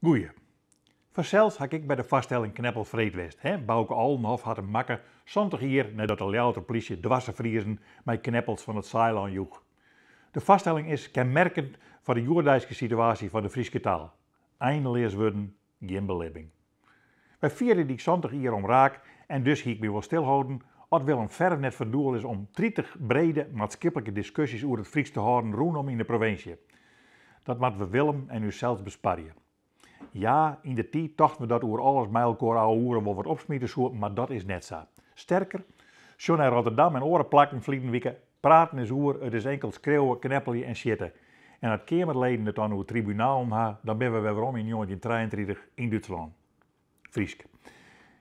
Goeie. Fansels ha ik ek by de foarstelling Kneppelfreed west, hè. Bouke Oldenhof hat him makke 70 jier neidat de Ljouwerter plysje dwarse Friezen mei kneppels fan it Saailân joech. De foarstelling is kenmerkend foar de hjoeddeiske situaasje fan de Fryske taal. Einleas wurden, gjin belibbing. Wy fiere dy 70 jier omraak en dus hie ik my wol stilholden at Willem Verf net fan doel is om 30 brede maatskiplike diskusjes oer it Frysk te hâlden rûnom yn de provinsje. Dat moatte we Willem en ússels besparje. Ja, yn de tiid tochten we dat oer alles mei elkoar ouwehoeren wol wat opsmite soe, mar dat is net sa. Sterker, sjoch nei Rotterdam en oare plakken ferliden wike, praten is oer, it is inkeld skriuwe, kneppelje en sjitte. En at keamerleden it dan oer tribunalen ha, dan binne we wer werom yn 1933 yn Dútslân. Frysk.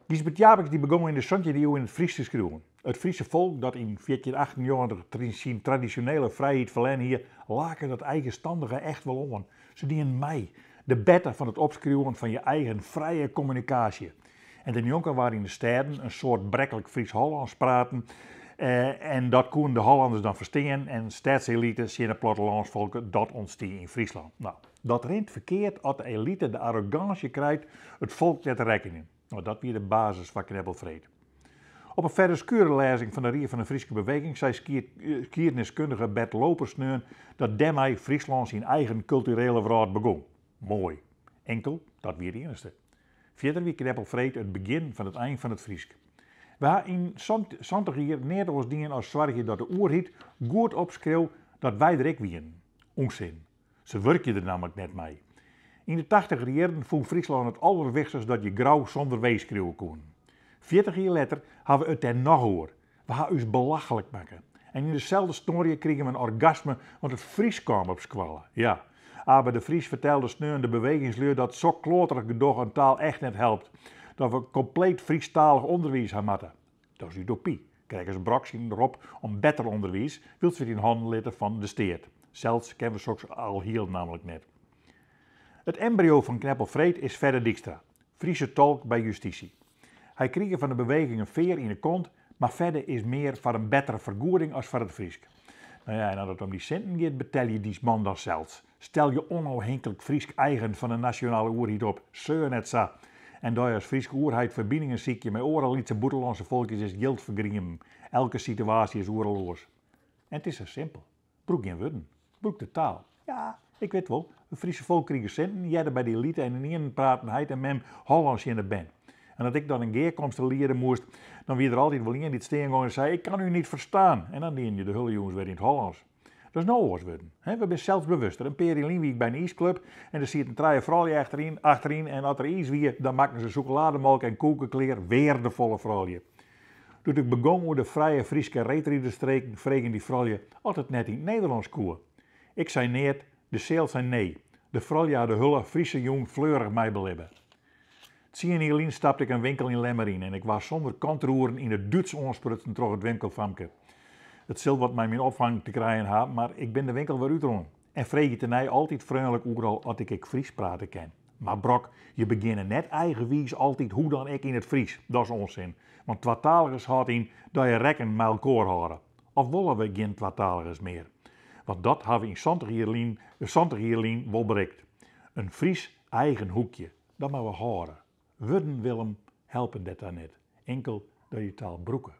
Gysbert Japicx dy begûn yn de santjinde iuw yn it Frysk te skriuwen. It Friese folk dat yn 1498 syn tradisjonele frijheid ferlern hie, lake dat eigenstandige echt wol oan. Se dienen mei. De berte fan it opskriuwen fan je eigen frije kommunikaasje. En dêrnjonken waard yn de stêden in soad breklik Frysk-Hollânsk praten en dat koenen de Hollanners dan ferstean en stedselite tsjin it plattelânsfolk dat ûntstie yn Fryslân. No, dat rint ferkeard at de elite de arrogânsje krijt it folk net te rekkenjen. No, dat wie de basis foar Kneppelfreed. Op in Fedde Schurerlêzing fan de Rie fan de Fryske Beweging sei skiedniskundige Bert Looper sneon dat dêrmei Fryslân syn eigen kulturele wrâld begûn. Moai. Inkel, dat wie it iennichste. Fierder wie Kneppelfreed it begjin fan it ein fan it Frysk. We ha yn 70 jier neat oars dien as soargje dat de oerheid goed opskreau dat wy der ek wienen. Ûnsin. Se wurkje der nammentlik net mei. Yn de tachtiger jierren fûn Fryslân it alderwichtichst dat je Grou sûnder W skriuwe koenen. 40 jier letter ha we it dêr noch oer. We ha ús belachlik makke. En yn deselde snoarje krigen we in orgasme, want it Frysk kaam op skoalle. Ja, Abe de Vries fertelde sneon de bewegingslju dat sok kloaterich gedoch in taal echt net helpt. Dat we kompleet Frysktalich ûnderwiis ha moatte. Dat is utopy. Krekt as Brok syn rop om better ûnderwiis, wylst we it yn hannen litte fan de steat. Sels ken we soks alhiel nammentlik net. It embryo fan Kneppelfreed is Fedde Dykstra, Friese tolk by justysje. Hy krige fan de beweging in fear yn 'e kont, mar Fedde is mear foar in bettere fergoeding as foar it Frysk. No ja, en as it om dy sinten giet, betelje dys man dan sels. Stel je ûnôfhinklik Frysk eigen fan de nasjonale oerheid op, seur net sa. En dat je as Fryske oerheid ferbiningen sykje mei oare lytse bûtenlânske folkjes is jild fergriemen. Elke situaasje is oeral oars. En it is sa simpel. Brûk gjin wurden. Brûk de taal. Ja, ik wit wol, it Friese folk krige sinten, hearde by de elite en ynienen praten heit en mem Hollânsk tsjin de bern. En as ik dan in gearkomste liede moast, dan wie der altyd wol ien dy't stean gong en sei, Ik kan u niet verstaan. En dan dienen je de hiele jûns wer yn it Hollânsk. Dat is no oars wurden. Hè, we binne selsbewuster. In pear jier lyn wie ik by in iisklup en der sieten trije froulju achteryn en as der iis wie, dan makken se sûkelademolke en koeken klear, weardefolle froulju. Doe't ik begong oer de frije Fryske reedriderstreken, fregen dy froulju oft it net yn it Nederlânsk koe. Ik sei neat, de seal sei nee. De froulju ha de hiele Friese jûn fleurich meibelibbe. Tsien jier lyn stapte ik in winkel yn Lemmer yn en ik waard sûnder kantroeren yn it Dútsk oansprutsen troch it winkelfamke. It sil wat mei myn opfang te krijen ha, mar ik bin de winkel wer útrûn. En freegje tenei altyd freonlik oeral oft ik ek Frysk prate kin. Mar Brok, je begjinne net eigenwiis altyd hoe dan ek yn it Frysk. Dat is ûnsin. Want twataligens hâldt yn dat je rekken mei elkoar hâlde. Of wolle we gjin twataligens mear? Want dat ha we yn 70 jier lyn wol berikt. In Fries eigen hoekje, dat moatte we hâlde. Wurden, Willem, helpe dêrta net. Inkel dat je taal brûke.